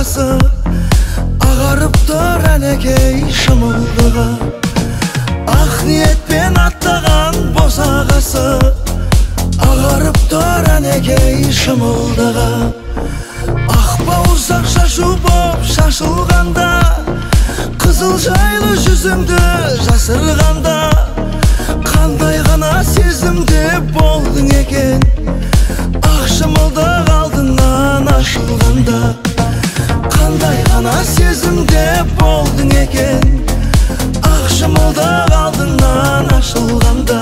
босағасы, ағарып тұр әнекей шымылдығы. Ақ ниетпен аттаған босағасы, ағарып тұр әнекей шымылдығы. Ақ бауырсақ шашу боп шашылғанда, қызыл жайлы жүзіңді жасырғанда, қандай ғана сезімде болдың екен, ақ шымылдық алдыңнан ашылғанда. Қандай ғана сезімде болдың екен, ақ шымылдық алдыңнан ашылғанда.